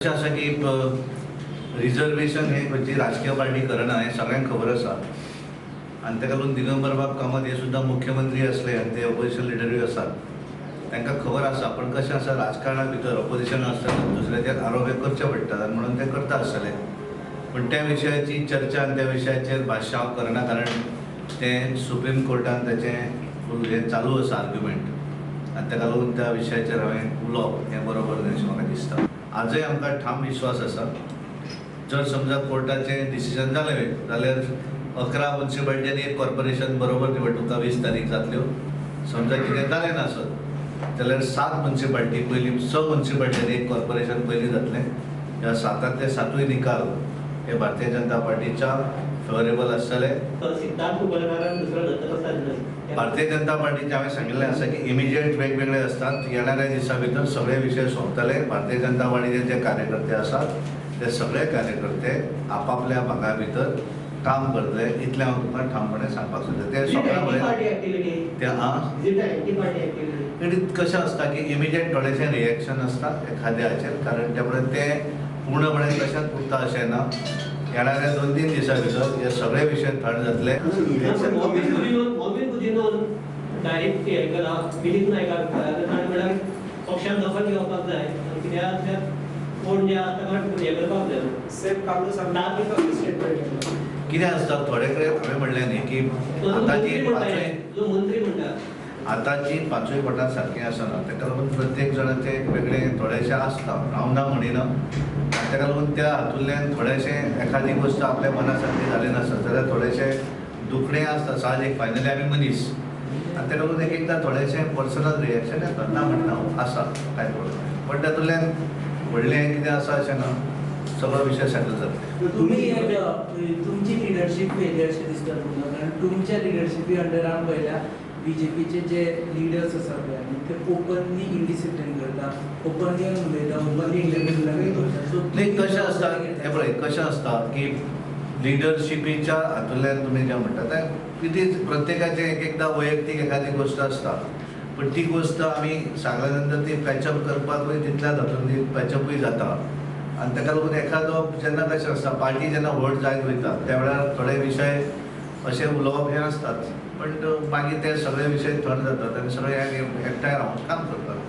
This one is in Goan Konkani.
अशें आसा की रिजर्वेशन हें खंयची राजकीय पार्टी करना हें सगळ्यांक खबर आसा आनी ताका लागून दिगंबर बाब कामत हे सुद्दां मुख्यमंत्री आसले आनी ते ऑपोजिशन लिडरूय आसात, तांकां खबर आसा. पण कशें आसा, राजकारणा भितर ऑपोजिशन आसतना दुसऱ्याचेर आरोप हे करचे पडटात आनी म्हणून ते करता आसतले. पण त्या विशयाची चर्चा आनी त्या विशयाचेर भाश्य हांव करना, कारण तें सुप्रीम कोर्टान तेचें हें चालू आसा आर्ग्युमेंट आनी ताका लागून त्या विशयाचेर हांवें उलोवप हें बरोबर न्हय अशें म्हाका दिसता. आजय आमकां ठाम विश्वास आसा, जर समजा कोर्टाचें डिसिजन जालें जाल्यार 11 मुन्सिपालिटींनी एक कॉर्पोरेशन बरोबर निवडणुका 20 तारीख जातल्यो. समजा कितें जालें नासत जाल्यार 7 मुन्सिपालिटी पयलीं, 6 मुन्सिपालिटींनी एक कॉर्पोरेशन पयलीं जातलें. ह्या 7तांतले 7ूय निकाल हे भारतीय जनता पार्टीच्या फेवरेबल आसतले. सिद्धार्थ कुंकळकारान दुसरो दत्तप्रसाद. भारतीय जनता पार्टीचे हांवें सांगिल्लें आसा की इमिजिएट वेगवेगळे असतात, येणाऱ्या दिसा भितर सगळे विशय सोंपतले. भारतीय जनता पार्टीचे जे कार्यकर्ते आसात ते सगळे कार्यकर्ते आपापल्या भागा भितर काम करतले, इतलें हांव तुमकां ठामपणे सांगपाक सोदता. ते सगळ्या ते आं कशें आसता की इमिजिएट थोडेशें रिएक्शन आसता एखाद्याचेर, कारण त्यामुळे ते पूर्णपणे तशेंच उरता अशें ना. येणाऱ्या 2-3 दिसां भितर हे सगळे विशय थंड जातले. डायरेक्ट हे केला दिलीप नायकाक ताणें म्हणल्यार पक्षान दखल घेवपाक जाय कित्याक कोण जे आसा ताका हें करपाक जाय. कितें आसता थोडे कडेन हांवें म्हणलें न्ही की मंत्री म्हणटा आतांची पांचूय पटां सारकीं आसना, ताका लागून प्रत्येक जाणाचें एक वेगळें थोडेशें आसता. हांव ना म्हणिना, ताका लागून त्या हातूंतल्यान थोडेशें एखादी गोश्ट आपल्या मना सारकी जाली नासत जाल्यार थोडेशें दुखणें आसता साहजीक. फायनली आमी मनीस आनी ताका लागून एक एकदां थोडेशें पर्सनल रिएक्शन येता, ना म्हणना हांव, आसा कांय प्रॉब्लेम. पण तातूंतल्यान व्हडलें कितें आसा अशें ना, सगळो विशय सेटल जातले. तुमी तुमची लिडरशीप फेलियर अशें दिसता तुमकां, कारण तुमच्या लिडरशिपी अंडरान पळयल्या बीजेपीचे जे लिडर्स आसा पळय आनी ते ओपनली इनडिसिप्लीन करता, ओपनली उलयता, ओपनली इंटरव्यू करता. सो नाही कशें आसता हें पळय, कशें आसता की लिडरशिपीच्या हातूंतल्यान तुमी जें म्हणटा तें कितें प्रत्येकाचें एक एकदां वैयक्तीक एखादी गोश्ट आसता, पण ती गोश्ट आमी सांगल्या नंतर ती पॅचअप करपाकूय तितल्याच हातून ती पॅचअपूय जाता. आनी ताका लागून एखादो जेन्ना कशें आसता पार्टी जेन्ना व्हड जायत वयता त्या वेळार थोडे विशय अशें उलोवप हें आसतात, पण मागीर ते सगळे विशय थंड जातात आनी सगळे एकठांय रावन काम करतात.